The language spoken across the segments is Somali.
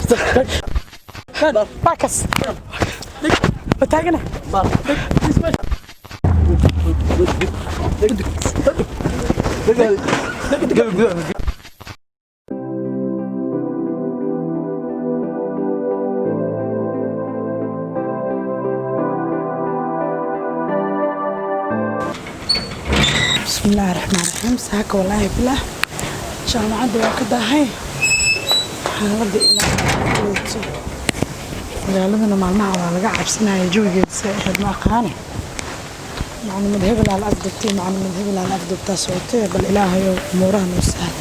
Waa kas waa taagana. Bismi illaahi raxmaan raxiim. Saaka, wallaahi bilah, jaamacadda waa ka daahay. Xaaladda ilaato magaaladana maalmaha waa laga cabsanaya. Jawigeeda see ahayd ma aqaane. Maclimad hebel aal afdubtay, maclimad hebel aal afdubtaa socotee. Bal Ilaahayow umuuraha noo sahal.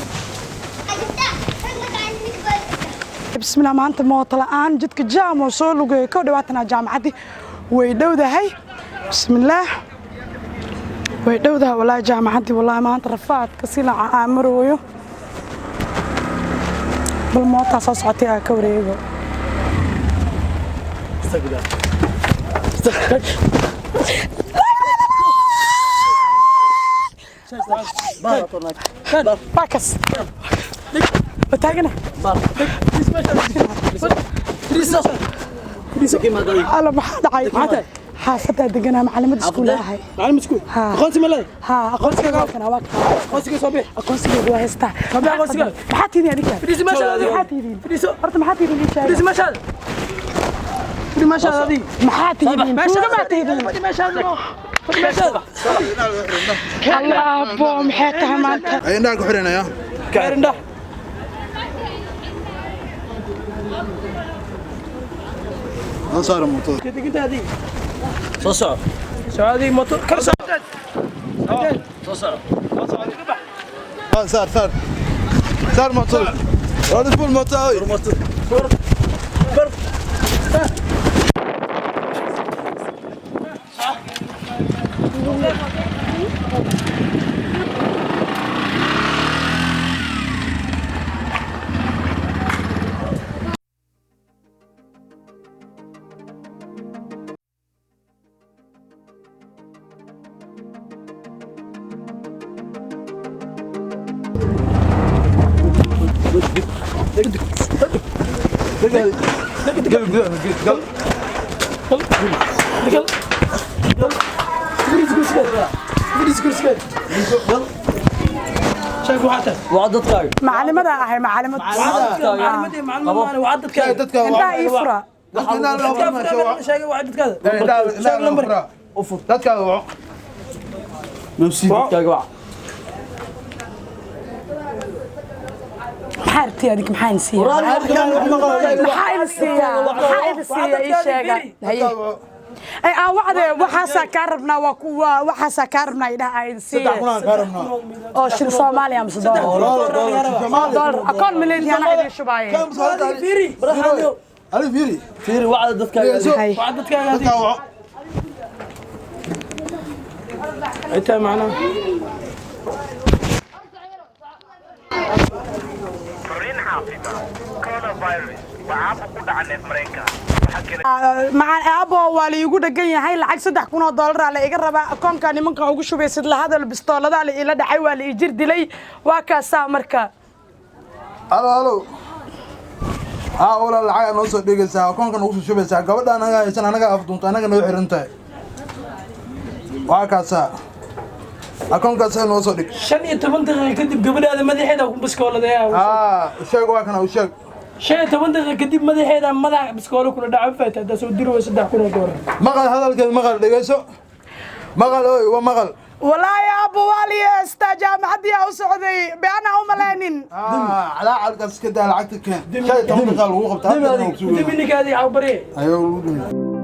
Bismillah. Maanta mooto la'aan, jidka jaam oo soo lugeeyo kow dhawaatanaa. Jaamacaddii way dhowdahay. Bismillaah, way dhowdahay wallaahi jaamacaddii. Wallaahi maanta rafaadka silaca aa marooyo. Bal mootaa soo socotay aa ka wareego. Waa kas waa taagana. Alla, maxaa dhacay? Xaafadaa deganaa, macalimada iskuul ahay. Macalin iskuul? Haa. Aqoonsi ma leedahay? Haa, aqoonsigayga waa kana, waa kana. Aqoonsiga soo bix. Aqoonsigayga waa haystaa. Soo bix aqoonsigaaga. Maxaa tiidin adinka? Fadhiisi meeshaada adiga. Maxaa tiidin? Fadhiiso. Horta maxaa tiidin, ii sheega. Fadhiisi meeshaada. Fadhi meeshaada adiga. Maxaa tiidin? Tuuga maa tiidin? Fadhi meeshaada. Fadhi meeshaada. Allah bo, maxay tahay maanta? Indhaha ku xiranaya. Ka xirindha. Noo saara mootada. Ka deginta adiga. Soo soco. Soco adiga mooto. Kala soco. Soo soco. Ah, saar, saar, saar mootada. Waa fuul mootada, oy. Gal gudaha, gal. Gal. Gal. Fadhiisi kursigaada. Fadhiisi kursigaada. Gal. Sheeg waxaa tahay. Waa dadkaaga. Macalimada ahay, macalimad. Macalimadii macalin maana waa dadkaaga. Dadka Indhaha ii fura. Dadka indhaha loo Dadka furmaa. fura, sheeg waa dadkaada. Indhaha, indhaha loo furaa. U fur. Dadkaaga waco. Nafsi dadkaaga wac. Maxaa rabtay adinka? Maxaa idin siiyaa? Maxaa idin siiyaa? Maxaa idin siiyaa, ii sheega. Haye. Dadkaaga waco. Ay, aan wacde. Waxaasaa kaa rabnaa, waa kuwa waxaasaa kaa rabnaa idhaha, aa idin 3,000 siiye. Aan kaa rabnaa. Oo shil Soomaaliya mise doolar? Doolar, doolar, Soomaali. Doolar akoon mileedii anaa idin shubaaye. Kan soo hadda. Fiiri. Zero. Ali fiiri. Fiiri wacda dadkaaga. Dhegeyso. Hay. Waa dadkaaga adiga. Dadkaaga waco. Ay tahay macnaha. Fariin caafimaad: coronavirus waa caabuq ku dhaca neef mareenka. Waxaa keena Macaan aabo, waa la iigu dhegan yahay. Lacag 3,000 oo doolara la iga rabaa. Akoonka nimanka ugu shubaysid la hadal. Bistooladaa la iila dhacay, waa la ii jir dilay. Waa kaasaa marka. Halo, halo. Haa walaal, lacag noo soo dhigaysaa, akoonka nagu soo shubaysaa. Gabadha anaga haysan, anaga afduunta, anaga noo xiran tahay. Waa kaasaa, akoonkaas noo soo dhig. 15 daqiiqo kadib gabadhaada madaxeeda ku biskooladeeyaa. Haa, sheeg, waa kana u sheeg. 15 daqiiqo kadib madaxeeda madax biskoolo kula dhaco faata haddaa soo diri weyso 3,000 oo doolar. Maqal hadalkeed, maqal, dhegeyso, maqal, oy, waa maqal. Walaahi aabbo, waa la yeestaa. Jaamacaddii aa u socday beanaa u malaynin. Haa, calaacalkaas iska daa, lacagta keen. 15 daqiiqa lagu qabta hadda. Dimi ninkaadii cawbariye. Ayuu lagu dhimi.